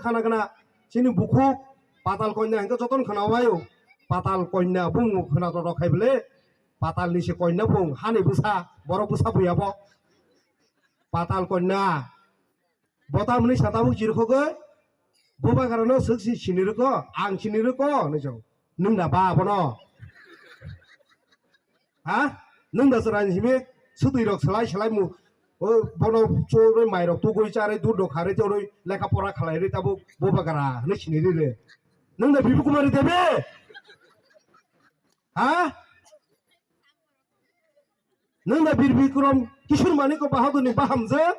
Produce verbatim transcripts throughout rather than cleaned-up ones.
khana khana chini bukhuk patal konya hingke joton khana wayo. Patal konya bung khana to rok hai bele. Patal ni se konya bung hani bwsa borok bwsa buya bo. Patal konya. Bo tamni sa tabuk chirkhogwi, bo bagarano swk si sini rwkho, ang sini rwkho, hinwi sao. Nwng da ba abono? Ha? Nwng da chwraini simi swtwi rok swlai swlai mu, o bono chorwi mai rok tugwi charwi dud rok kharwi chorwi lekha pora khlai rwi tabuk bo bagara hinwi sini rwi rw. Nwng da Bibu Kumar Devi? Ha? Nwng da Bir Bikram Kishore Manik Bahadur ni bahamjwk?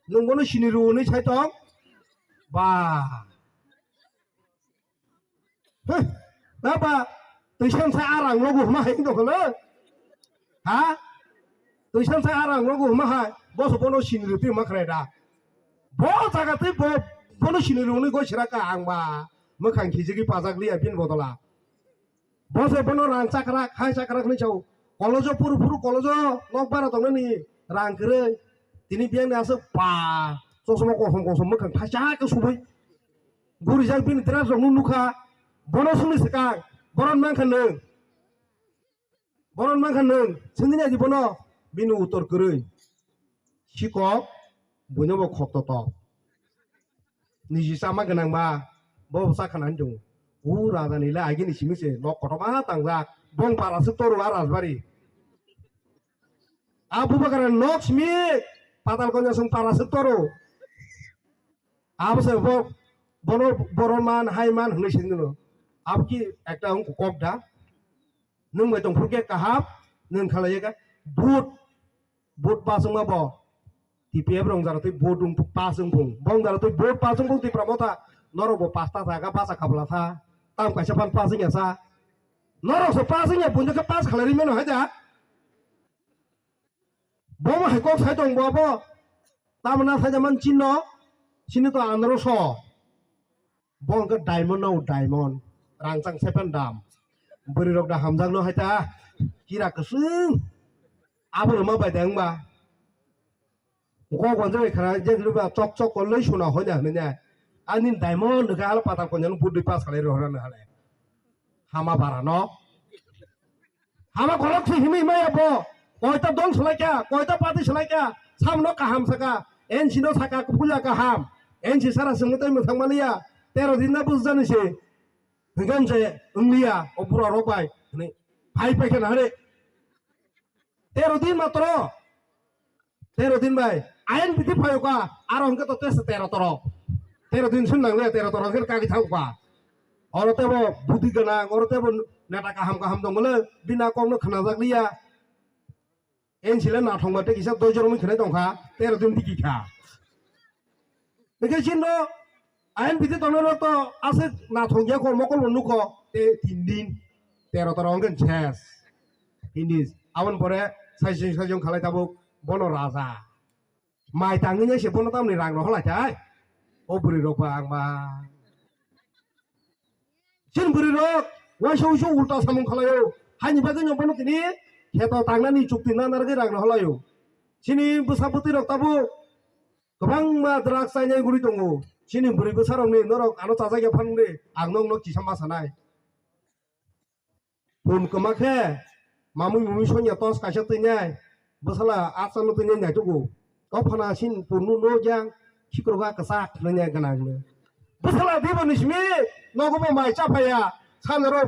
Nwng bono sini rw hinwi sai tong? Ba. Heh, ba, ba, twisan sa arang logo hma hai wngtong khna? Ha? Twisan sa arang logo hma hai, boso bono sini rw twi hma khna da? Bo jaga twi bo, bono sini rw hinwi goi sira ka ang ba. Mwkhang khijigwi pajak liya bini bodola. Boso bono rang chakrak, hai chakrak hinwi sao. Kolojo phuru phuru kolojo nok bara tongnani rang kwrwi. Tini biyangni aswk pa, chosma kosom kosom mwkhang thaisa khe subui. Gurijak bini dress rokno nukha. Bono swngwi swkang, boron mankha nwng. Boron mankha nwng, swngwi naidi bono, bini uttor kwrwi. Sikok, buino bo khoktotok. Niji chama gwnang ba, bo bwsa khana hinwi tongo. O raja ni le agini simi se nok kotorma tangjak. Bong para swk toro a rajbari. A bubakara nok simi patal konya song para swk toro. Abo se bo bono boron man hai man hinwi sini no. Abo ki ekta wng kok da. Nwng bai tong phuru khe kaham, nwng khalai kha. But Vote pass wngma bo T P F rong jara twi vote wng pass wng phung. Bong jara twi vote pass wng phung Tipra Motha. Norok bo pass ta jaga basa khabla sa. Tam kaisa phan pass wngya sa. Norok se pass wngya buino khe pass khalai ri mano hai da. Bo mo hai kok sai tong bo abo. Tamna sai da man chinno. Sini to andro so. Bo hwnkhe diamond no diamond, rangchak seven dam. Bwrwi rok da hamjak no hai ta, kira kwchwng. Abono ma bai da wngma. Go gonjak bai khara je khwlai ba chok chok koloi suna hoi da hwnwi ne. Ani diamond hwnkhe alo patal konya no budui pass khalai rw hora no hale. Hama bara no. Hama kolok se himwi maya bo. Koita dol salai kha, koita party salai kha, samno kaham saka, N C no saka puja kaham. N C sara swngo tei mwthang maliya, tero din na bujani se. Hingam se wngliya, o bura rok bai. Hwnwi phai pai khe na hare. Tero din matro. Tero din bai, ain biti phayo ka, aro hwnkhe to tesa tero toro. Tero din sun nang le, tero toro hwnkhe kagi thang ka. Oro tebo budi gana, oro tebo neta kaham kaham tong le, bina kong no khna jak liya. En sila na thong ba te kisa doi jor mui khna tong kha, tero din tiki kha. Hwnkhe chini no ain biti tongnai rok to aswk nathok ya kho, mokol bo nukho, tei tin din, tero tero hwnkhe ses. Hindis, aboni pore saisung saisung khalai tabuk bono raja. Mai tangwi se bono tamni rang rok halai thai. O bwrwi rok ba ang ba. Chini bwrwi rok waisa waisa ulta samung khalai o. Haini bagwi no bono tini kheto tangnani chukti na narwgwi rang rok halai o. Chini bwsa bwtwi rok tabuk kwbangma drugs chainai guri tongo. Chini bwrwi bwsarokni norok ano chajak ya phan wngdi, ang nokno kisa ma sanai. Pun kwma khe mamui mumui sonya tos kaisa twinai, bwsala asano twinai naitugo. O phana sin punnu no yang khikroga kwchak nanya gwnang. Bwsala dibo ni simi nogo bo mai cha phaiya, sanaro